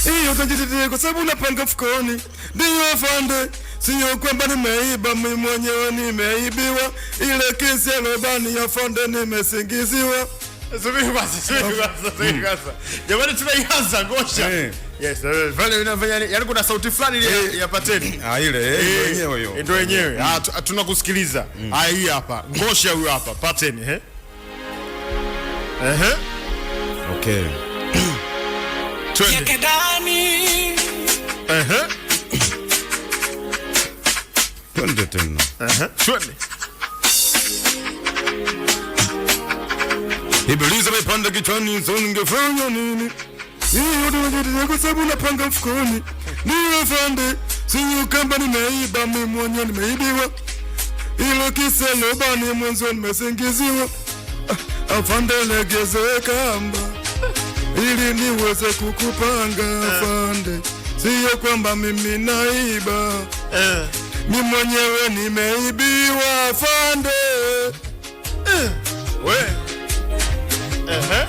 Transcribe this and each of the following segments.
Hiyo tajitete kwa sababu napanga mfukoni. Ndiyo afande, sio kwamba nimeiba, mimi mwenyewe nimeibiwa. Ile kesi ya robani afande nimesingiziwa. Subiri kwanza, subiri kwanza, subiri kwanza. Jamani, tunaianza ngosha. Yes, vile inafanya, yaani kuna sauti fulani ile ya pateni. Ah, ile ndio yenyewe hiyo. Ndio yenyewe. Ah, tunakusikiliza. Ah, hii hapa. Ngosha huyu hapa, pateni, eh. Ehe. Okay. Twende. Ehe. Twende tena. Ehe. Twende. Ibilisi amepanda kichwani, so ningefanya nini? Hiyo ndio kwa sababu napanga mfukoni. Ndiyo afande, sio kamba nimeiba, mimi mwenyewe nimeibiwa. Ilo kisa lobani mwanzo nimesingiziwa. Afande legeze kamba ili niweze kukupanga afande, sio kwamba mimi naiba, mimi mwenyewe nimeibiwa afande. We. Ehe.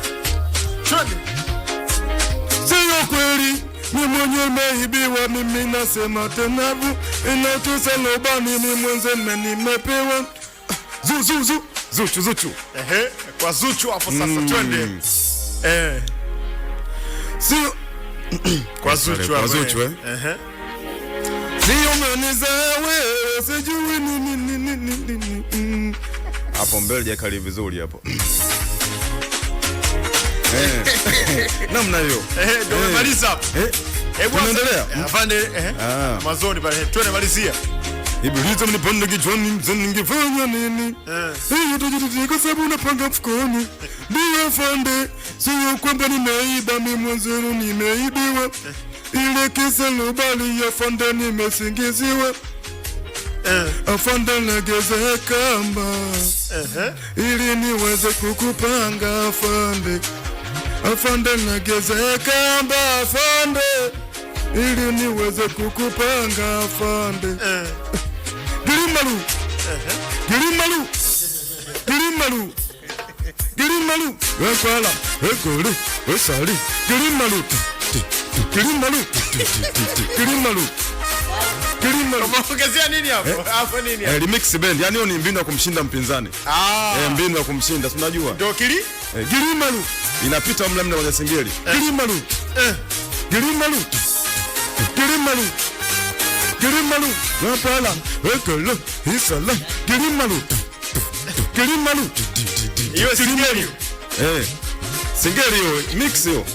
Twende. Sio kweli, mimi mwenyewe nimeibiwa, mimi nasema tena bu inatusa lobani, mimi mwenzewe nimepewa. Zu zu zu Zuchu Zuchu. Ehe. Kwa Zuchu hapo sasa, twende. Sio Kwa Zuchu Kwa hapo. Zuchu, eh. Ehe. Sio umeniza wewe, sijui nini nini nini nini. Hapo mbele jakali vizuri hapo. Namna hiyo. Ehe, ndio umemaliza hapo. Hebu Tunaendelea? Afande, eh. Ah. Mwanzoni pale, twende malizia. Ibilisi amenipanda kichwani, mzee ningefanya nini? Hiyo tajitete kwa sababu napanga mfukoni. Ndiyo afande, sio kwamba nimeiba, mimi mwenzenu nimeibiwa. Ile kisa lubali afande nimesingiziwa. Afande legeze kamba ili niweze kukupanga afande. Afande legeze kamba afande ili niweze kukupanga afande. Gilimalu. Gilimalu. Gilimalu. Gilimalu. Wekwala, wekole, wesali. Gilimalu. Gilimalu. Gilimalu. Gilimalu. Umeongezea nini hapo? Hapo nini hapo? Remix band, yani hiyo ni mbinu ya kumshinda mpinzani. Mbinu ya kumshinda, si unajua? Ndio kili? Gilimalu. Inapita mle mle kwenye singeli. Gilimalu. Gilimalu. Gilimalu. Gilimalu. Wekwala, wekole, isala. Gilimalu. Gilimalu. Hiyo singeli. Singeli hiyo, mix hiyo.